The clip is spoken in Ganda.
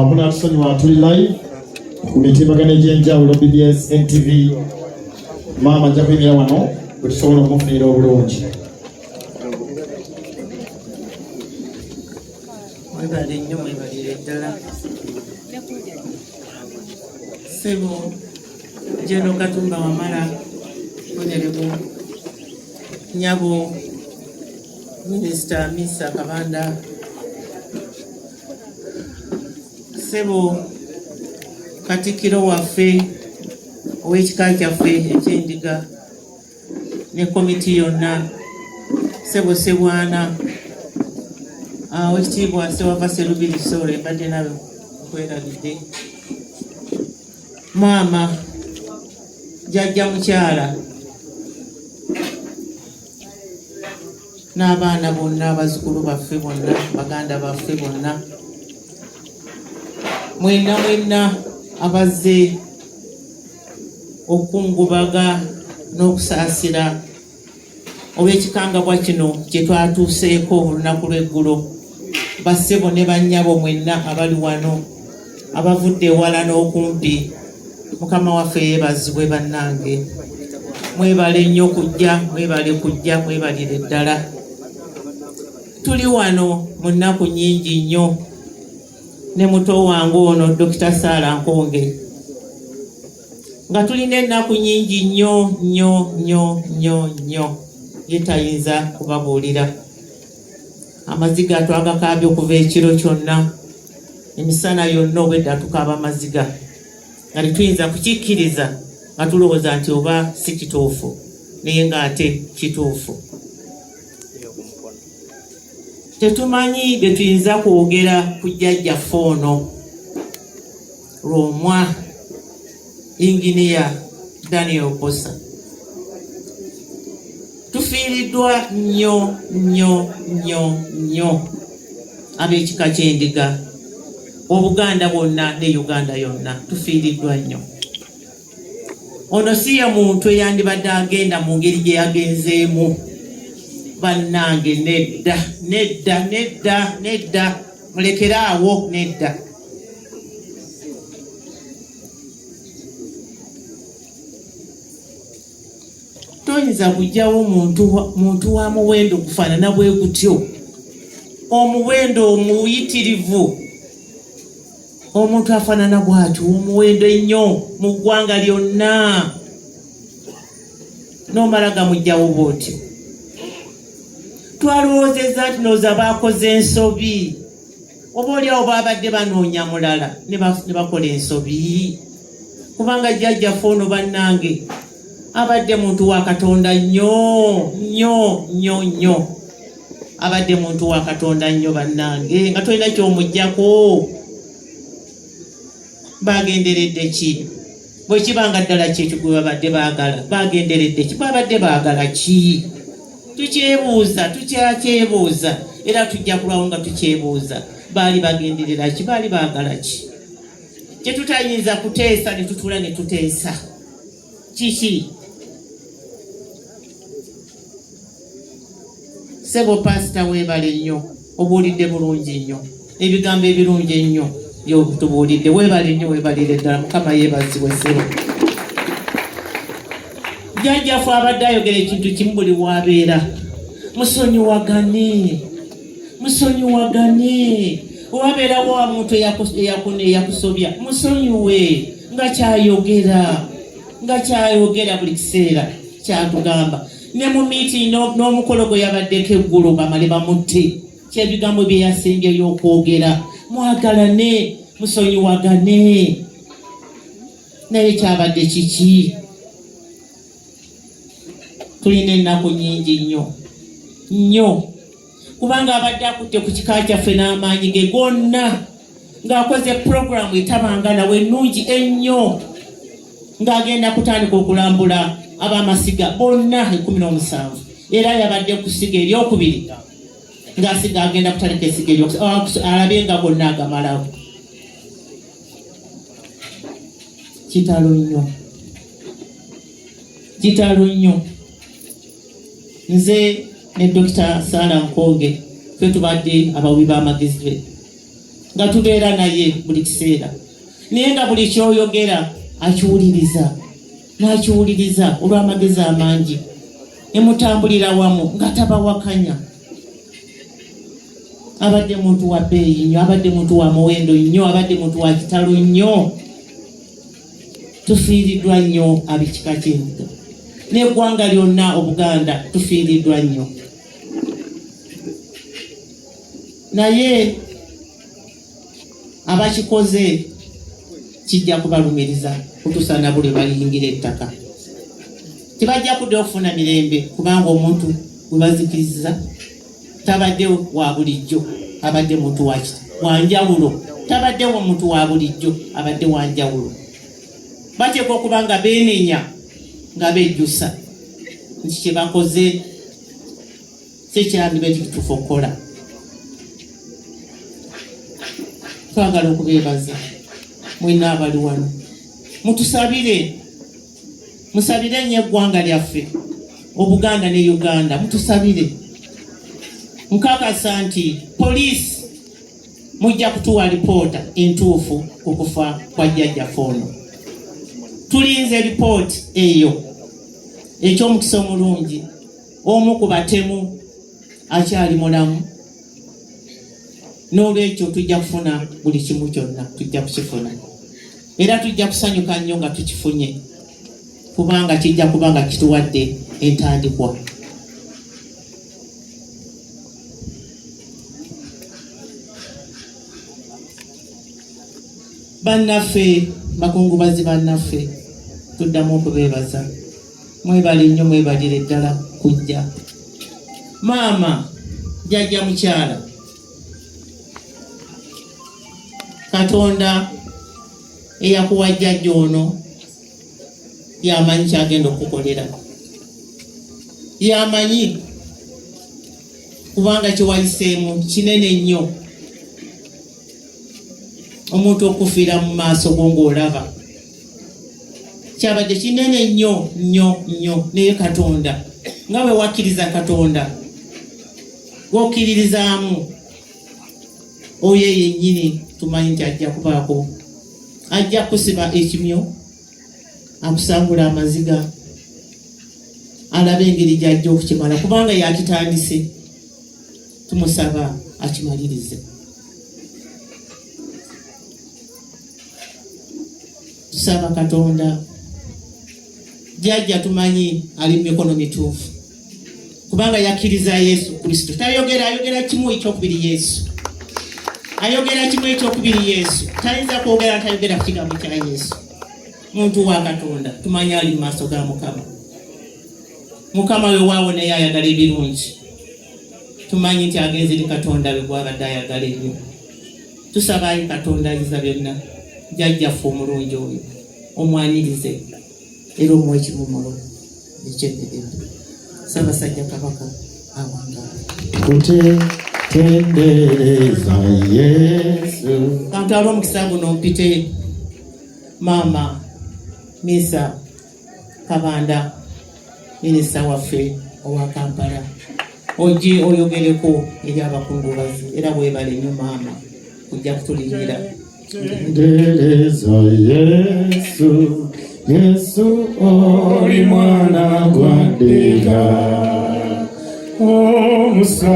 Munatusonyiwa, tuli live ku mitimbagano egy'enjawulo, BBS, NTV. Maama ajja kuyimirira wano bwe tusobola okumufunira obulungi. Mwebale nnyo, mwebalire ddala. Ssebo General Katumba Wamala, Honorable Nyabo Minisita Misa Kabanda, Ssebo Katikkiro waffe ow'ekika kyaffe eky'Endiga ne komiti yonna, Ssebo Ssebwana, Owekitiibwa Ssewava Sserubiri, sole mbadde nawe nkwerabidde, maama, jjajja mukyala n'abaana bonna, abazzukulu baffe bonna, baganda baffe bonna, mwenna mwenna abazze okukungubaga n'okusaasira olw'ekikangabwa kino kye twatuuseeko olunaku lw'eggulo, bassebo ne bannyabo mwenna abali wano, abavudde ewala n'okumpi, Mukama waffe yeebazibwe. Bannange, mwebale nnyo kujja, mwebale kujja, mwebalire ddala. Tuli wano mu nnaku nnyingi nnyo ne muto wange ono, Dokita Saala Nkonge, nga tulina ennaku nnyingi nnyo nnyo nnyo nnyo nnyo ye tayinza kubabuulira. Amaziga twagakaabye okuva ekiro kyonna, emisana yonna obwedda tukaaba amaziga nga tetuyinza kukikkiriza, nga tulowooza nti oba si kituufu, naye ng'ate kituufu. Tetumanyi bye tuyinza kwogera ku jjajjaffe ono Lwomwa Inginiya Daniel Bosa. Tufiiriddwa nnyo nnyo nnyo nnyo ab'ekika ky'Endiga, Obuganda bwonna ne Uganda yonna. Tufiiriddwa nnyo. Ono si ye muntu eyandibadde agenda mu ngeri gye yagenzeemu. Bannange, nedda, nedda, nedda, nedda, mulekere awo, nedda. Toyinza kugyawo muntu wa muwendo gufaanana bwe gutyo, omuwendo omuyitirivu, omuntu afaanana bw'atyo, omuwendo ennyo mu ggwanga lyonna, n'omala gamugyawo bw'otyo. Twalowoozezza nti nooza baakoze ensobi, oba oliawo babadde banoonya mulala ne bakola ensobi, kubanga jjajjaffe ono, bannange, abadde muntu wa Katonda nnyo nnyo nnyo nnyo. Abadde muntu wa Katonda nnyo, bannange, nga tolina ky'omuggyako. Bagenderedde ki? Bwe kiba nga ddala kyekyo gwe babadde baagala, bagenderedde ki? Babadde baagala ki? Tukyebuuza, tukyakyebuuza, era tujja kulwawo nga tukyebuuza. Baali bagenderera ki? Baali baagala ki? Kyetutayinza kuteesa ne tutuula ne tuteesa kiki? Sebo Pasita, weebale nnyo, obuulidde bulungi nnyo, ebigambo ebirungi ennyo byotubuulidde. Weebale nnyo, weebalire ddala. Mukama yeebazibwe. Sebo jjajjaffe abadde ayogera ekintu kimu buli wabeera: musonyiwagane, musonyiwagane. Owabeerawo omuntu eyakusobya, musonyiwe. Nga kyayogera buli kiseera, kyatugamba ne mu meeting n'omukolo gwe yabaddeko eggulo bamale bamutte, kyebigambo bye yasembyeyo okwogera: mwagalane, musonyiwagane. Naye kyabadde kiki? Tulina ennaku nnyingi nnyo nnyo, kubanga abadde akutte ku kika kyaffe n'amaanyi ge gonna, ng'akoze puroguramu etabanga nawe ennungi ennyo. Ng'agenda kutandika okulambula ab'amasiga bonna 17, era yabadde ku ssiga eryokubiri, ng'asiga agenda kutandika essiga eryokusatu alabe nga gonna agamalawo. Kitalo nnyo, kitalo nnyo. Nze ne Dokita Sara Nkonge ffe tubadde abawi b'amagezi be, nga tubeera naye buli kiseera, naye nga buli kyoyogera akiwuliriza n'akiwuliriza olw'amagezi amangi, ne mutambulira wamu nga tabawakanya. Abadde muntu wa bbeeyi nnyo, abadde muntu wa muwendo nnyo, abadde muntu wa kitalo nnyo. Tufiiriddwa nnyo ab'ekika ky'endiga n'eggwanga lyonna Obuganda, tufiiriddwa nnyo. Naye abakikoze kijja kubalumiriza kutuusa na buli baliyingira ettaka, tebajja kudda okufuna mirembe, kubanga omuntu gwe bazikiriza tabadde wa bulijjo, abadde muntu wanjawulo. Tabaddewo muntu wa bulijjo, abadde wanjawulo. Bateekwa okuba nga beenenya, nga bejjusa nti kye bakoze si kyandiba kituufu okukola. Twagala okubeebaza mwenna abali wano. Mutusabire, musabire nnyo eggwanga lyaffe Obuganda ne Uganda, mutusabire. Nkakasa nti poliisi mujja kutuwa lipoota entuufu ku kufa kwa jjajjaffe ono. Tulinze lipooti eyo. Ekyomukisa omulungi, omu ku batemu akyali mulamu, n'olwekyo tujja kufuna buli kimu kyonna, tujja kukifuna era tujja kusanyuka nnyo nga tukifunye, kubanga kijja kuba nga kituwadde entandikwa. Bannaffe bakungubazi, bannaffe, tuddamu okubeebaza. Mwebale nnyo, mwebalire ddala kujja. Maama jjajja mukyala, Katonda eyakuwa jjajja ono yamanyi kyagenda okukukolera, yamanyi, kubanga kyewayiseemu kinene nnyo. Omuntu okufiira mu maaso go ng'olaba kyabadde kinene nnyo nnyo nnyo. Naye Katonda, nga bwe wakkiriza Katonda gwokkiririzaamu, oyo yennyini tumanyi nti ajja kubaako, ajja kusiba ekimyo, akusangula amaziga, alabe engeri gy'ajja okukimala, kubanga yakitandise. Tumusaba akimalirize. Tusaba Katonda, jjajja tumanyi ali mu mikono mituufu, kubanga yakkiriza Yesu Kristo. Tayogera, ayogera kimu ekyokubiri Yesu, ayogera kimu ekyokubiri Yesu. Tayinza kwogera ntayogera ku kigambo kya Yesu. Muntu wa Katonda, tumanyi ali mu maaso ga Mukama. Mukama wewaawo naye ayagala ebirungi. Tumanyi nti agenze eri Katonda we gwabadde ayagala ennyo. Tusaba ayi Katonda ayiza byonna, jjajjaffe omulungi oyo omwanirize era omuwa ekiwummulo eky'emirembe. Ssaabasajja Kabaka awangaale. Kutendereza Yesu. Kantwale omukisa guno mpite maama Misa Kabanda, minisita waffe owa Kampala, ojje oyogereko eri abakungubazi. Era weebale nnyo maama kujja kutulingira. Tendereza Yesu, Yesu oli mwana gwa ndiga omusa.